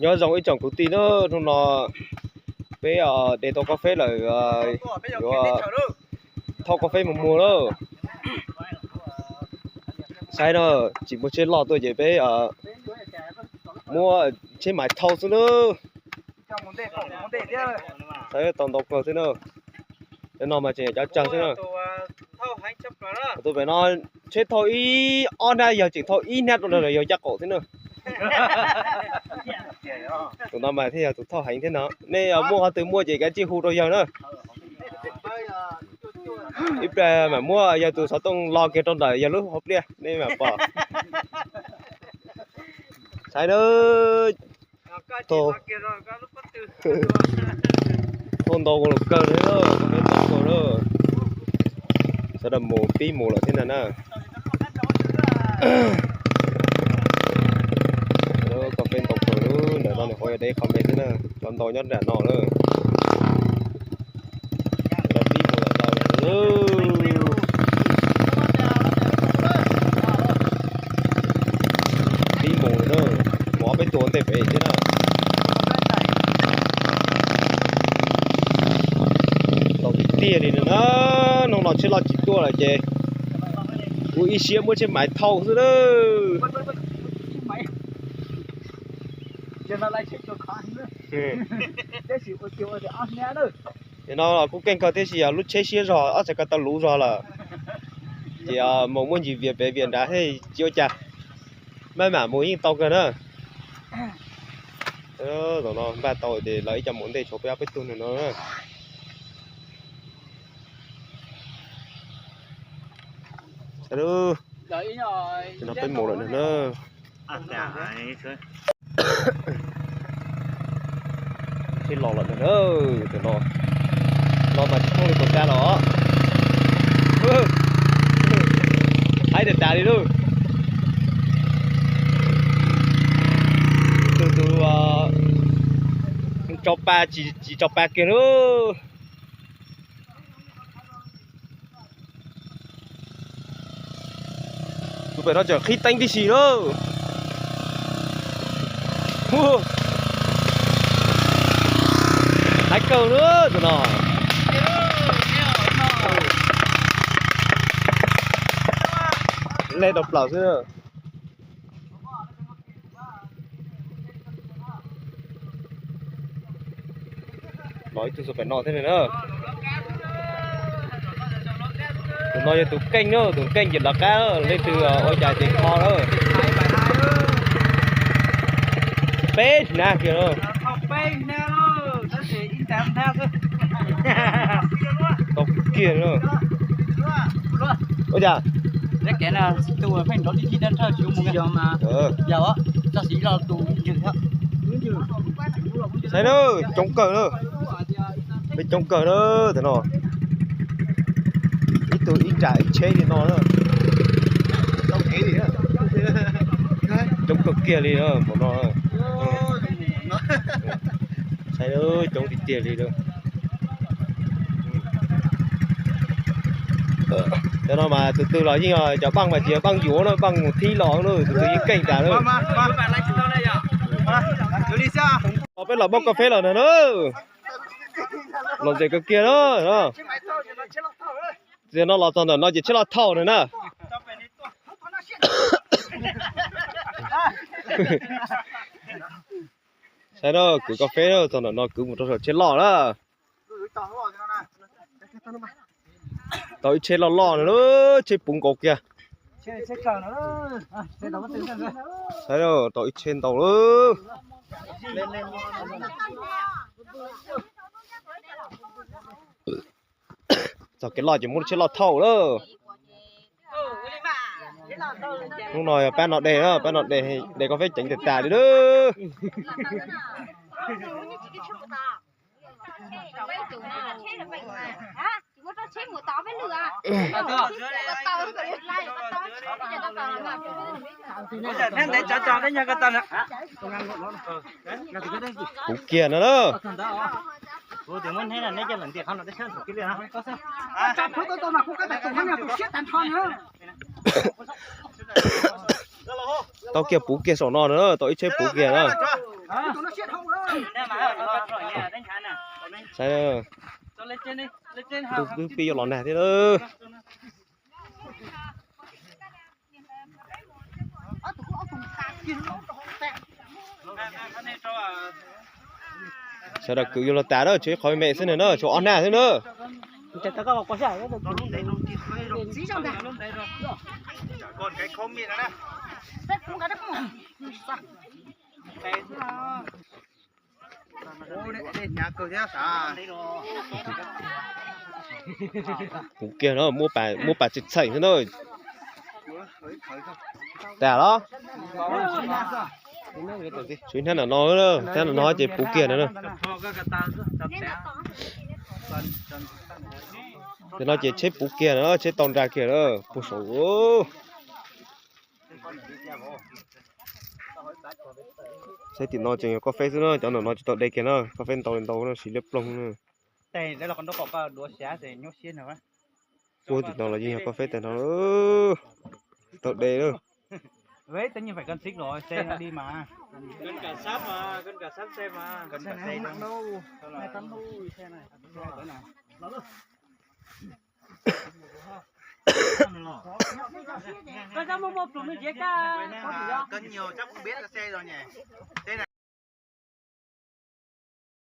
Nyob zoo ib tsoom kwv tij na, hnub no peb de tau koj feb lawm, yuav thauj koj feb mus muag lawm. Saib na, tsis muaj tsheb loj tuaj ces peb muab tsheb maiv thauj xwb na. Saib tau ntau kawg xwb na. Cov no mas tseem cov tsawg xwb na. Tus pem no tsheb thauj ib ob hnab, yog tseem thauj ib hnab rau nrad los yog caj qaum xwb na. Tus no mas thiaj yog tus thauj heev thiab no. Nej muaj qhov twg muaj ces kav tsij hu rau yawg na. Ib pliag mam muab yawg tus xov tooj lo kiag rau ntawm yawg lub hauv pliaj nej mam pom. Saib na, thauj ntau kawg li, koj feb ntau kawg na. Sawv daws mus pib mus lawm thiab ntag na. Koj feb ntau kawg lawm, ntawm no nws qhuav yog deb qhov me thiab na, cov ntau nyob nram no lawm. Sawv daws pib mus lawm ntau lawm. Pib mus lawm na, mus ob peb tug ntej pem thiab na. Ntau tiag tiag li na, hnub no tsheb loj tsis tuaj lawm ces kuv ib siab muab tsheb maiv thauj xwb na. Nim no kuj keej kawg tiam sis yog lub tsheb siab zog, ob txhais ko taw luv zog lawm. Ces mus muaj ntsis vias pem vias nrad thiab tsis ua cas, maj mam mus yeej tau kawg na. Zaum no npaj tau ces lawv ib co mus ntej tshuav peb ob peb tug no na. Tam no peb mus lawm na. Sib los lawm na, tam no, no mas tsis thooj li puas tas los. Haib tas tas li lauj. Tus tus tso pa tsis tso pa kiag lauj. Tus pem no tseem qhib teeb tib si lauj. Haib kawg lauj tus no. Lej rau plaws xwb. Los ib tug pem no thiab na. Tus no yog tus keej na, tus keej ces lawv qab, leej twg ua cas ces kho lawm. Peb hnab kiag lauj. Tau kiag lauj. Ua cas? Saib na, coob kawg na, peb coob kawg na tam no. Ib tug ib nram ib tsheb li no na. Coob kawg kiag li na, npaum no. Saib coob tiag tiag li na. Cov no mas tus twg los yeej yog cov npaaj mas tsis yog npaaj yuav na, npaaj mus thib los na, tus twg yeej keej tas na. Peb los muab koj feb los ntag na. Los ntxim kawg kiag na. Txij no los txog ntawm no ces tsheb loj thauj na na. Saib na, kwv koj feb txog ntawm no kwv mus rau saum tsheb loj na. Tau ib tsheb loj loj na, tsheb puv nkaus kiag. Saib, tau ib tsheb ntau lawm. Txog kev loj ces muab tsheb loj thauj lawm. Hnub no yog pab no de na, pab no de, de koj feb ceev tas tas li lawm. Puv kiag no na. Tau kiag puv kiag saum no na, tau ib tsheb puv kiag na. Saib, twb pib yuav los nag thiab lawm. Sawv daws kwv yuav los tas na, tshuav ib qho me me xwb na, tshuav ob hnab xwb na. Puv kiag no, muab pas txheem xwb na. Tas los? Tshuav ib hnab no, hnab no ces puv kiag na. Tam no ces tsheb puv kiag na, tsheb tau nra kiag na, puag saud. Saib tim no tseem yog koj feb xwb na, cov no no tsis tau de kiag na, koj feb ntau ntau no siv liab ploog na. Puag tim no los yeej yog koj feb tag no, tsis tau de lawm.